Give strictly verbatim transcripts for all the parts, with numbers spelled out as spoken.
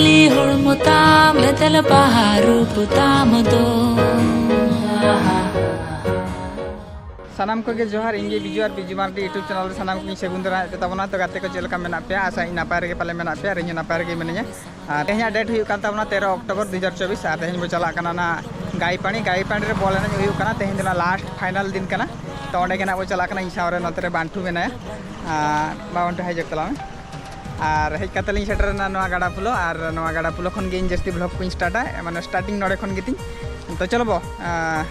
ᱞᱤ ᱦᱚᱲᱢᱚ ᱛᱟᱢ ᱮᱫᱮᱞ ᱵᱟᱦᱟ ᱨᱩᱯ ᱛᱟᱢ ᱫᱚ᱾ ᱥᱟᱱᱟᱢ ᱠᱚᱜᱮ ᱡᱚᱦᱟᱨ, ᱤᱧ ᱜᱮ ᱵᱤᱡᱩ ᱟᱨ ᱵᱤᱡᱩ ᱢᱟᱨᱰᱤ YouTube ᱪᱮᱱᱮᱞ ᱨᱮ ᱥᱟᱱᱟᱢ ᱠᱚᱧ ᱥᱟᱹᱜᱩᱱ ᱫᱟᱨᱟᱢᱮᱫ ᱯᱮ ᱛᱟᱵᱚᱱᱟ᱾ ᱛᱚ ᱜᱟᱛᱮ ᱠᱚ ᱪᱮᱫ ᱞᱮᱠᱟ ᱢᱮᱱᱟᱜ ᱯᱮᱭᱟ? ᱟᱥᱟᱭᱟᱹᱧ ᱱᱟᱯᱟᱭ ᱨᱮᱜᱮ ᱯᱟᱞᱮ ᱢᱮᱱᱟᱜ ᱯᱮᱭᱟ ᱟᱨ ᱤᱧ ᱦᱚᱸ ᱱᱟᱯᱟᱭ ᱨᱮᱜᱮ ᱢᱤᱱᱟᱹᱧᱟ᱾ ᱟᱨ ᱛᱮᱦᱮᱧᱟᱜ ᱰᱮᱴ ᱦᱩᱭᱩᱜ ᱠᱟᱱ ᱛᱟᱵᱚᱱᱟ ᱛᱮᱨᱚ ᱚᱠᱴᱳᱵᱚᱨ ᱫᱩ ᱦᱟᱡᱟᱨ ᱪᱚᱵᱵᱤᱥ ᱟᱨ ᱛᱮᱦᱮᱧ ᱵᱚ ᱪᱟᱞᱟᱜ ᱠᱟᱱᱟ ᱱᱟᱜ ᱜᱟᱭᱯᱟᱲᱤ᱾ ᱜᱟᱭᱯᱟᱲᱤ ᱨᱮ ᱵᱚᱞ ᱮᱱᱮᱡ ᱦᱩᱭᱩᱜ ᱠᱟᱱᱟ, ᱛᱮᱦᱮᱧ ᱫᱚ ᱱᱟᱜ ᱞᱟᱥᱴ ᱯᱷᱟᱭᱱᱟᱞ ᱫᱤᱱ ᱠᱟᱱᱟ᱾ ᱛᱚ ᱚᱸᱰᱮ ᱜᱮ ᱱᱟᱜ ᱵᱚ ᱪᱟᱞᱟᱜ ᱠᱟᱱᱟ, ᱤᱧ ᱥᱟᱶ ᱨᱮ ᱱᱚᱛᱮ ᱨᱮ ᱵᱟᱱᱴᱷᱩ ᱢᱮᱱᱟᱭᱟ᱾ ᱟᱨ ᱢᱟ ᱵᱟᱱᱴᱷᱩ ᱦᱟᱭ ᱡᱳᱠ ᱛᱟᱞᱟᱝ ᱢᱮ᱾ ᱟᱨ ᱦᱮᱡ ᱠᱟᱛᱮ ᱞᱤᱧ ᱥᱮᱴᱮᱨ ᱮᱱᱟ ᱱᱚᱣᱟ ᱜᱟᱰᱟ ᱯᱷᱩᱞᱳ, ᱟᱨ ᱱᱚᱣᱟ ᱜᱟᱰᱟ ᱯᱷᱩᱞᱳ ᱠᱷᱚᱱ ᱜᱮ ᱤᱧ ᱡᱟᱹᱥᱛᱤ ᱵᱷᱞᱚᱜᱽ ᱠᱚᱧ ᱥᱴᱟᱨᱴᱟ, ᱢᱟᱱᱮ ᱥᱴᱟᱨᱴᱤᱝ ᱱᱚᱰᱮ ᱠᱷᱚᱱ ᱜᱮᱛᱤᱧ᱾ ᱛᱚ ᱪᱚᱞᱚ ᱵᱚ, ᱟᱸ,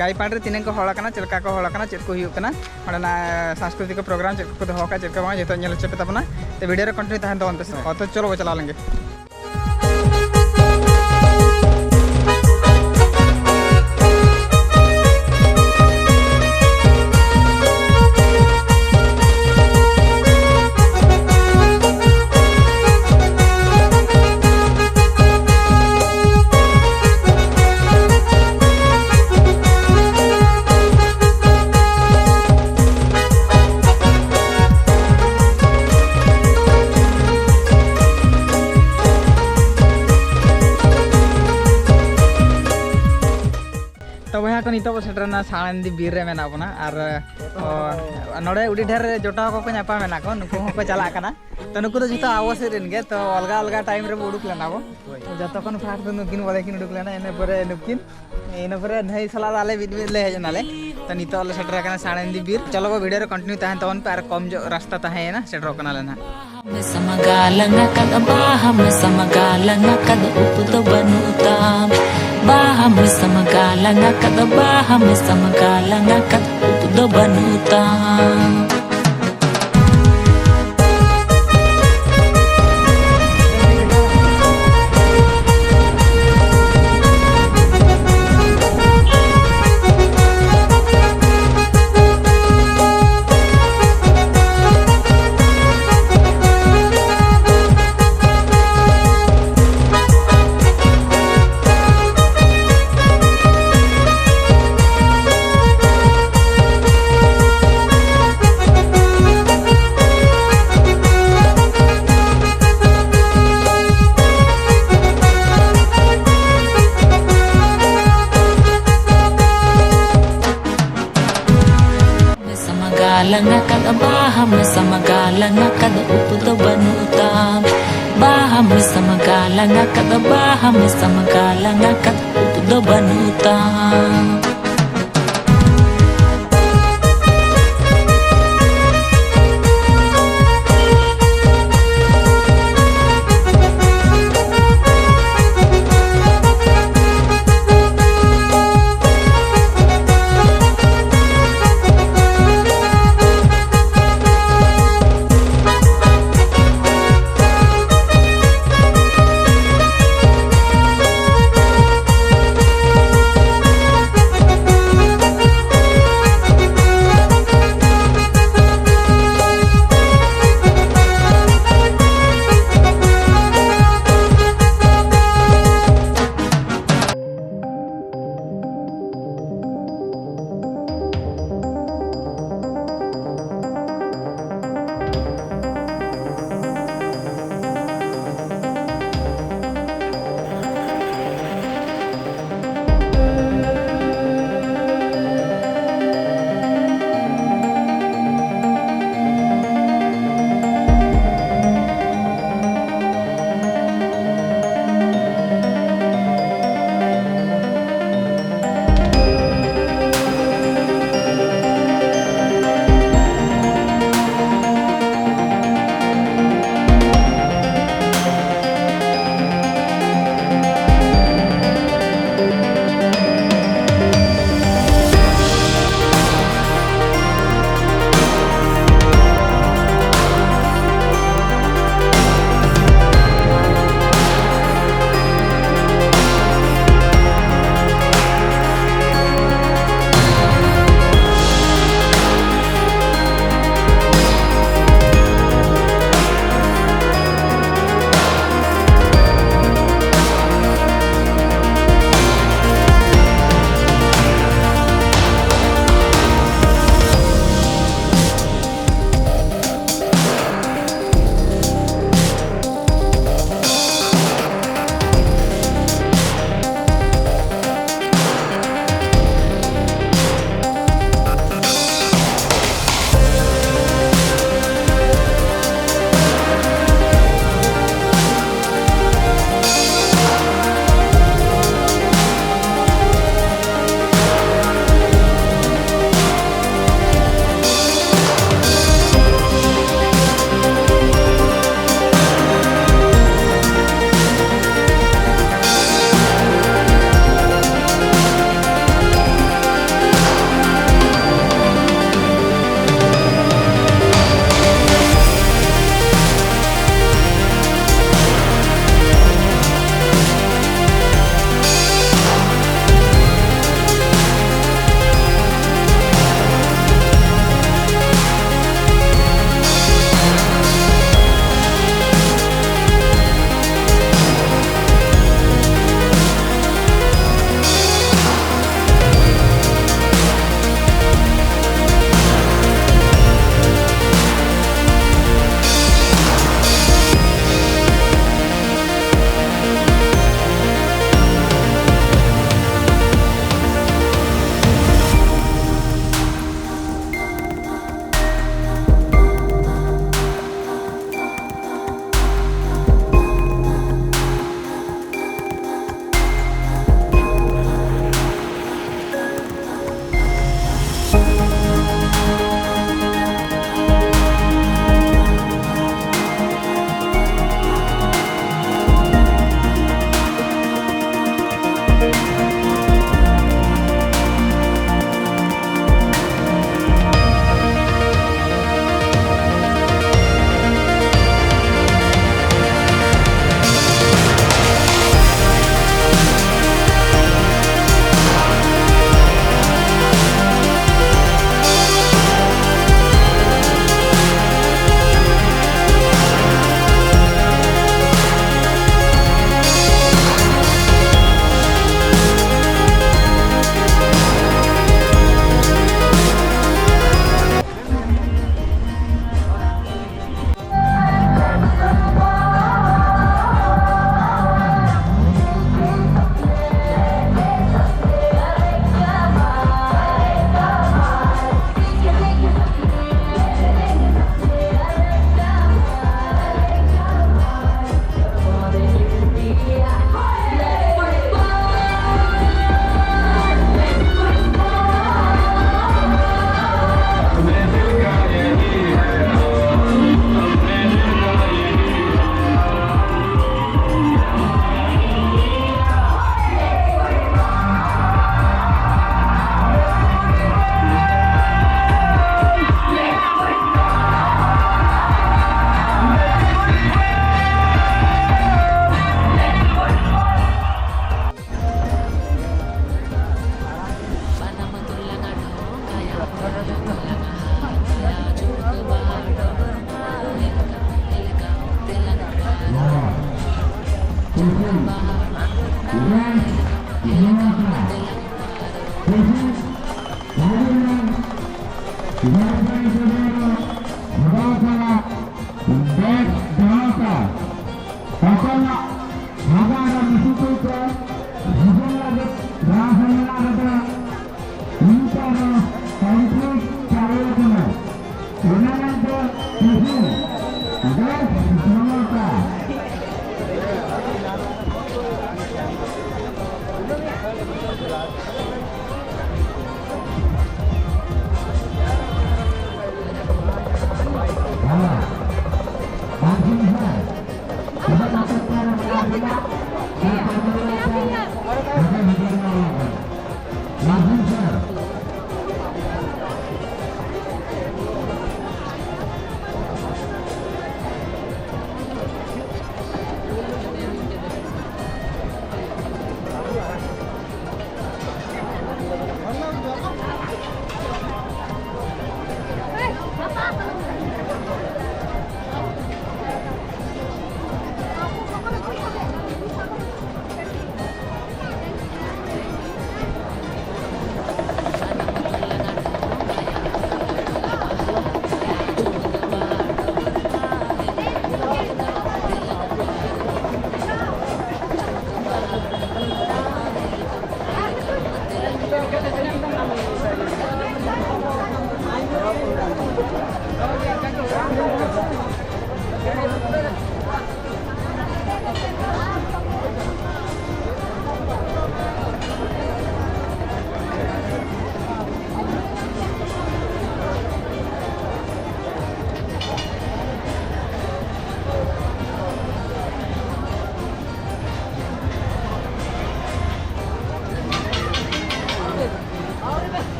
ᱜᱟᱭᱯᱟᱲ ᱨᱮ ᱛᱤᱱᱟᱹᱝ ᱠᱚ ᱦᱚᱲ ᱟᱠᱟᱱᱟ, ᱪᱮᱫ ᱞᱮᱠᱟ ᱠᱚ ᱦᱚᱲ ᱟᱠᱟᱱᱟ, ᱪᱮᱫ ᱠᱚ ᱦᱩᱭᱩᱜ ᱠᱟᱱᱟ, ᱚᱸᱰᱮᱱᱟᱜ ᱥᱟᱝᱥᱠᱨᱤᱛᱤᱠ ᱯᱨᱳᱜᱨᱟᱢ ᱪᱮᱫ ᱠᱚ ᱫᱚᱦᱚ ᱟᱠᱟᱫ, ᱪᱮᱫ ᱠᱚ ᱵᱟᱝ, ᱡᱚᱛᱚ ᱧᱮᱞ ᱦᱚᱪᱚ ᱯᱮ ᱛᱟᱵᱚᱱᱟ᱾ ᱛᱚ ᱵᱷᱤᱰᱤᱭᱳ ᱨᱮ ᱠᱚᱱᱴᱤᱱᱤᱭᱩ ᱛᱟᱦᱮᱱ ᱛᱟᱵᱚᱱ ᱯᱮ ᱥᱮ᱾ ᱦᱮᱸ᱾ ᱚ, ᱛᱚ ᱪᱚᱞᱚ ᱵᱚ ᱪᱟᱞᱟᱣ ᱞᱮᱱ ᱜᱮ᱾ ᱛᱚ ᱵᱚᱭᱦᱟ ᱠᱚ, ᱱᱤᱛᱚᱜ ᱵᱚ ᱥᱮᱴᱮᱨᱮᱱᱟ ᱥᱟᱬᱮᱱᱫᱤ ᱵᱤᱨ ᱨᱮ ᱢᱮᱱᱟᱜ ᱵᱚᱱᱟ᱾ ᱟᱨ, ᱚ, ᱱᱚᱰᱮ ᱟᱹᱰᱤ ᱰᱷᱮᱨ ᱡᱚᱴᱟᱣ ᱠᱚᱠᱚ ᱧᱟᱯᱟᱢ ᱮᱱᱟ ᱠᱚ, ᱱᱩᱠᱩ ᱦᱚᱸᱠᱚ ᱪᱟᱞᱟᱜ ᱠᱟᱱᱟ᱾ ᱛᱚ ᱱᱩᱠᱩ ᱫᱚ ᱡᱷᱚᱛᱚ ᱟᱵᱚ ᱥᱮᱫ ᱨᱮᱱ ᱜᱮ, ᱛᱚ ᱚᱞᱜᱟ ᱚᱞᱜᱟ ᱴᱟᱭᱤᱢ ᱨᱮᱵᱚ ᱩᱰᱩᱠ ᱞᱮᱱᱟ ᱵᱚ᱾ ᱦᱳᱭ᱾ ᱡᱚᱛᱚ ᱠᱷᱚᱱ ᱯᱷᱟᱥᱴ ᱫᱚ ᱱᱩᱠᱤᱱ ᱵᱟᱨᱭᱟ ᱠᱤᱱ ᱩᱰᱩᱠ ᱞᱮᱱᱟ, ᱤᱱᱟᱹ ᱯᱚᱨᱮ ᱱᱩᱠᱤᱱ, ᱤᱱᱟᱹ ᱯᱚᱨᱮ ᱱᱟᱹᱭ ᱥᱟᱞᱟᱜ ᱫᱚ ᱟᱞᱮ ᱢᱤᱫ ᱢᱤᱫ ᱞᱮ ᱦᱮᱡ ᱮᱱᱟᱞᱮ᱾ ᱛᱚ ᱱᱤᱛᱚᱜ ᱞᱮ ᱥᱮᱴᱮᱨ ᱟᱠᱟᱱᱟ ᱥᱟᱬᱮᱱᱫᱤ ᱵᱤᱨ᱾ ᱪᱚᱞᱚ ᱵᱚ, ᱵᱷᱤᱰᱤᱭᱳ ᱨᱮ ᱠᱚᱱᱴᱤᱱᱤᱭᱩ ᱛᱟᱦᱮᱱ ᱛᱟᱵᱚᱱ ᱯᱮ ᱟᱨ ᱠᱚᱢ ᱧᱚᱜ ᱨᱟᱥᱛᱟ ᱛᱟᱦᱮᱸᱭᱮᱱᱟ, ᱥᱮᱴᱮᱨᱚᱜ ᱠᱟᱱᱟᱞᱮ ᱱᱟᱦᱟᱜ᱾ ᱵᱟᱦᱟᱢ ᱥᱟᱢᱜᱟᱞᱟᱝ ᱟᱠᱟᱫ, ᱵᱟᱦᱟᱢ ᱥᱟᱢᱜᱟᱞᱟᱝ ᱟᱠᱟᱫ, ᱩᱯ ᱫᱚ ᱵᱟᱹᱱᱩᱜ ᱛᱟᱢ᱾ ᱵᱟᱦᱟᱢ ᱥᱟᱢᱜᱟᱞᱟᱝ ᱟᱠᱟᱫ, ᱵᱟᱦᱟᱢ ᱥᱟᱢᱜᱟᱞᱟᱝ ᱟᱠᱟᱫ, ᱩᱯ ᱫᱚ ᱵᱟᱹᱱᱩᱜ ᱛᱟᱢ᱾ ᱞᱟᱝ ᱟᱠᱟᱫ ᱵᱟᱦᱟ ᱢᱮᱥᱟᱢ ᱜᱟᱞᱟᱝ ᱟᱠᱟᱫ ᱩᱯ ᱫᱚ ᱵᱟᱹᱱᱩᱜ ᱛᱟᱢ᱾ ᱵᱟᱦᱟ ᱢᱮᱥᱟᱢ ᱜᱟᱞᱟᱝ ᱟᱠᱟᱫ, ᱵᱟᱦᱟ ᱢᱮᱥᱟᱢ ᱜᱟᱞᱟᱝ ᱟᱠᱟᱫ ᱩᱯ ᱫᱚ ᱵᱟᱹᱱᱩᱜ ᱛᱟᱢ᱾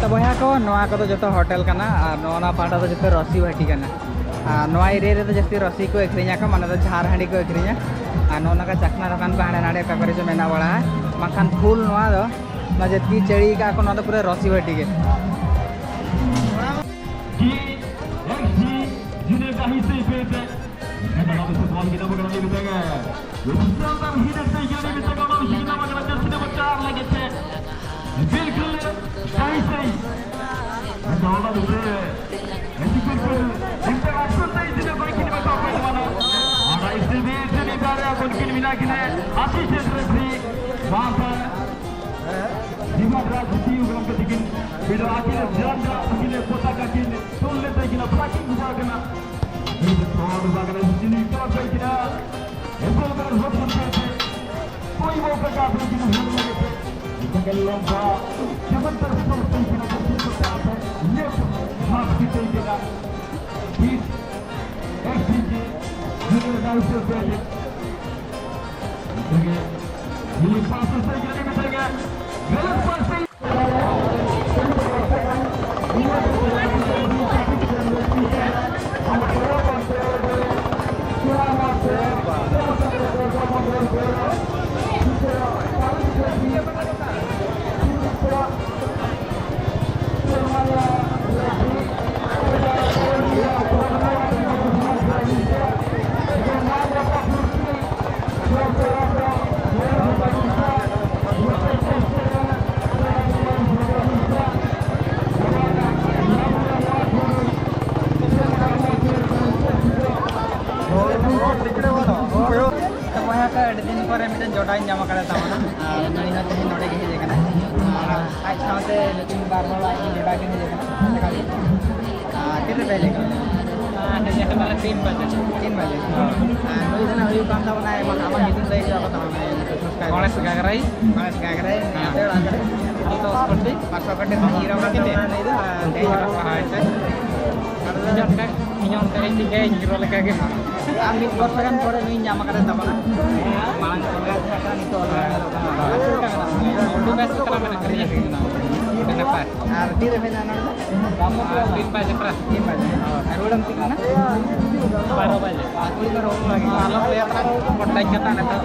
ᱛᱚ ᱵᱚᱭᱦᱟ ᱠᱚ, ᱱᱚᱣᱟ ᱠᱚᱫᱚ ᱡᱚᱛᱚ ᱦᱳᱴᱮᱞ ᱠᱟᱱᱟ ᱟᱨ ᱱᱚᱣᱟ ᱯᱟᱦᱴᱟ ᱫᱚ ᱡᱚᱛᱚ ᱨᱟᱹᱥᱤ ᱵᱷᱟᱹᱴᱤ ᱠᱟᱱᱟ᱾ ᱟᱨ ᱱᱚᱣᱟ ᱮᱨᱤᱭᱟ ᱨᱮᱫᱚ ᱡᱟᱹᱥᱛᱤ ᱨᱚᱥᱤ ᱠᱚ ᱟᱹᱠᱷᱨᱤᱧᱟ ᱠᱚ, ᱢᱟᱱᱮ ᱫᱚ ᱡᱷᱟᱨ ᱦᱟᱺᱰᱤ ᱠᱚ ᱟᱹᱠᱷᱨᱤᱧᱟ᱾ ᱟᱨ ᱱᱚᱜᱼᱚ ᱱᱚᱝᱠᱟ ᱪᱟᱠᱷᱱᱟ ᱫᱚᱠᱟᱱ ᱠᱚ ᱦᱟᱸᱰᱮ ᱱᱟᱰᱮ ᱚᱠᱟ ᱠᱚᱨᱮ ᱪᱚ ᱢᱮᱱᱟᱜ ᱵᱟᱲᱟᱜᱼᱟ, ᱵᱟᱝᱠᱷᱟᱱ ᱯᱷᱩᱞ ᱱᱚᱣᱟ ᱫᱚ, ᱱᱚᱣᱟ ᱡᱮ ᱛᱤ ᱪᱟᱹᱲᱤ ᱠᱟᱜᱼᱟ ᱠᱚ, ᱱᱚᱣᱟ ᱫᱚ ᱯᱩᱨᱟᱹ ᱨᱚᱥᱤ ᱵᱷᱟᱹᱴᱤ ᱜᱮ᱾ ᱵᱤᱞᱠᱩᱞ ᱥᱟᱹᱦᱤ ᱥᱟᱹᱦᱤ᱾ ᱟᱫᱚ ᱚᱱᱟ ᱵᱷᱤᱛᱨᱤ ᱨᱮ ᱢᱤᱫᱴᱟᱝ ᱟᱠᱥᱚ ᱛᱮᱭᱤᱥ ᱨᱮ ᱵᱟᱭ ᱠᱤᱱ ᱵᱟᱠᱚ ᱯᱟᱭ ᱢᱟᱱᱟ᱾ ᱟᱨ ᱤᱥᱤ ᱵᱤ ᱤᱥᱤ ᱱᱤᱛᱟᱨ ᱨᱮ ᱟᱵᱚᱱ ᱠᱤᱱ ᱢᱮᱱᱟᱜ ᱠᱤᱱᱟ ᱟᱥᱤᱥ ᱨᱮᱯᱷᱨᱤ ᱵᱟᱝᱠᱷᱟᱱ ᱫᱤᱵᱟ ᱨᱟᱡᱽᱱᱤᱛᱤ ᱩᱜᱨᱟᱢ ᱠᱟᱛᱮ ᱠᱤᱱ ᱵᱤᱰᱟᱹᱣ ᱟᱹᱠᱤᱱ ᱡᱟᱱ ᱡᱟ ᱟᱹᱠᱤᱱ ᱯᱚᱛᱟᱠᱟ ᱠᱤᱱ ᱛᱩᱞ ᱞᱮᱫ ᱛᱟᱹᱠᱤᱱᱟ, ᱯᱨᱟᱪᱤᱱ ᱵᱩᱡᱷᱟᱹᱣ ᱠᱟᱱᱟ᱾ ᱱᱤᱛ ᱛᱚᱲ ᱵᱟᱜᱽᱨᱮ ᱪᱤᱱᱤ ᱛᱚᱲ ᱛᱟᱹᱠᱤᱱᱟ᱾ ᱮᱯᱚᱞ ᱵᱮᱨᱮᱞ ᱦᱚᱯᱚᱱ ᱛᱮ ᱠᱚᱭ ᱵᱚ ᱠᱟᱴᱟ ᱵᱤᱡᱤ ᱦᱚᱱ ᱞᱟᱹᱜᱤᱫ ᱛᱮ ᱡᱟᱜᱮ ᱞᱚᱢᱵᱟ ᱡᱮᱢᱚᱱ ᱛᱮ ᱥᱯᱳᱨᱴ ᱛᱮ ᱠᱤᱱᱟ ᱛᱮ ᱥᱯᱳᱨᱴ ᱛᱮ ᱟᱯᱮ ᱞᱮᱯ ᱢᱟᱯ ᱠᱤᱛᱮ ᱠᱤᱱᱟ᱾ ᱴᱷᱤᱠ ᱮᱠ ᱴᱷᱤᱠ ᱡᱩᱫᱤ ᱰᱟᱣᱩᱴ ᱥᱮ ᱯᱮ ᱴᱷᱤᱠ ᱡᱩᱫᱤ ᱯᱟᱥ ᱥᱮ ᱡᱟᱹᱱᱤ ᱢᱤᱫᱴᱟᱝ ᱜᱮ ᱜᱟᱞᱟᱛ ᱯᱟᱥ ᱥᱮ ᱛᱚ ᱵᱚᱭᱦᱟ ᱠᱚ, ᱟᱹᱰᱤ ᱫᱤᱱ ᱯᱚᱨᱮ ᱢᱤᱫᱴᱮᱱ ᱡᱚᱴᱟᱣᱤᱧ ᱧᱟᱢ ᱟᱠᱟᱫᱟ ᱛᱟᱵᱚᱱᱟ᱾ ᱟᱨ ᱱᱩᱭ ᱦᱚᱸ ᱛᱮᱦᱮᱧ ᱱᱚᱰᱮ ᱜᱮ ᱦᱮᱡ ᱟᱠᱟᱱᱟ᱾ ᱟᱨ ᱟᱡ ᱥᱟᱶᱛᱮ ᱱᱩᱠᱤᱱ ᱵᱟᱨ ᱦᱚᱲ ᱟᱡ ᱡᱚᱴᱟᱣ ᱠᱤᱱ ᱦᱮᱡ ᱟᱠᱟᱱᱟ᱾ ᱟᱨ ᱛᱤᱱ ᱨᱮᱯᱮ ᱦᱮᱡ ᱟᱠᱟᱱᱟ? ᱟᱨ ᱱᱩᱭ ᱫᱚ ᱱᱟᱜ ᱦᱩᱭᱩᱜ ᱠᱟᱱ ᱛᱟᱵᱚᱱᱟ, ᱟᱢᱟᱜ ᱧᱩᱛᱩᱢ ᱞᱟᱹᱭ ᱦᱚᱪᱚ ᱟᱠᱚ ᱛᱟᱵᱚᱱ ᱢᱮ᱾ ᱜᱚᱬᱮᱥ ᱜᱟᱜᱽᱨᱟᱭ᱾ ᱜᱚᱬᱮᱥ ᱜᱟᱜᱽᱨᱟᱭ᱾ ᱦᱮᱸ᱾ ᱟᱯᱮ ᱚᱲᱟᱜ ᱠᱚᱨᱮ? ᱵᱟᱨᱥᱚ ᱠᱟᱹᱴᱤᱡ᱾ ᱵᱟᱨᱥᱚ ᱠᱟᱹᱴᱤᱡ ᱫᱚ ᱦᱤᱨᱳ ᱠᱟᱱ ᱛᱟᱵᱚᱱᱟ ᱱᱩᱭ ᱫᱚ, ᱟᱨ ᱛᱮᱦᱮᱧ ᱫᱚ ᱦᱳᱭ, ᱦᱳᱭ᱾ ᱤᱧ ᱦᱚᱸ ᱚᱱᱠᱟ ᱜᱮ ᱦᱤᱨᱳ ᱞᱮᱠᱟ ᱜᱮ᱾ ᱟᱨ ᱢᱤᱫ ᱵᱚᱨᱥᱚ ᱜᱟᱱ ᱯᱚᱨᱮ ᱱᱩᱭ ᱧᱟᱢ ᱟᱠᱟᱫᱮ ᱛᱟᱵᱚᱱᱟ᱾ ᱢᱟᱲᱟᱝ ᱠᱷᱚᱱ ᱜᱮ ᱟᱹᱰᱤ ᱟᱸᱴ ᱱᱤᱛᱚᱜ ᱚᱞ ᱧᱮᱞᱚᱜ ᱠᱟᱱᱟ᱾ ᱟᱨ ᱪᱮᱫ ᱞᱮᱠᱟ ᱢᱮᱱᱟᱜ ᱵᱚᱱᱟ? ᱟᱹᱰᱤ ᱵᱮᱥ ᱠᱚ ᱛᱟᱞᱟ ᱢᱮᱱᱟᱜ ᱠᱟᱫᱮᱭᱟ᱾ ᱱᱟᱯᱟᱭ᱾ ᱟᱨ ᱛᱤᱨᱮ ᱦᱩᱭᱱᱟ ᱱᱚᱰᱮ ᱫᱚ? ᱛᱤᱱ ᱵᱟᱡᱮ ᱯᱨᱟᱭ᱾ ᱛᱤᱱ ᱵᱟᱡᱮ᱾ ᱟᱨ ᱨᱩᱣᱟᱹᱲᱮᱢ ᱛᱤᱸᱜᱩᱱᱟ? ᱵᱟᱨᱚ ᱵᱟᱡᱮ᱾ ᱟᱨ ᱠᱩᱲᱤ ᱠᱚ ᱨᱩᱣᱟᱹᱲ ᱞᱟᱹᱜᱤᱫ᱾ ᱟᱞᱚ ᱞᱟᱹᱭᱟ ᱛᱟᱨᱟ ᱠᱚ ᱠᱚᱴᱟᱡ ᱠᱟᱛᱟ ᱱᱤᱛᱚᱜ᱾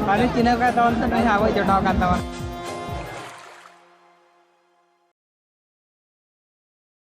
ᱢᱟᱱᱮ ᱪᱤᱱᱦᱟᱹ ᱠᱟᱜ ᱛᱟᱵᱚᱱ ᱛᱚ, ᱱᱩᱭ ᱦᱚᱸ ᱟᱵᱚᱭ ᱡᱚᱴᱟᱣ ᱠᱟᱱ ᱛᱟᱵᱚᱱᱟ᱾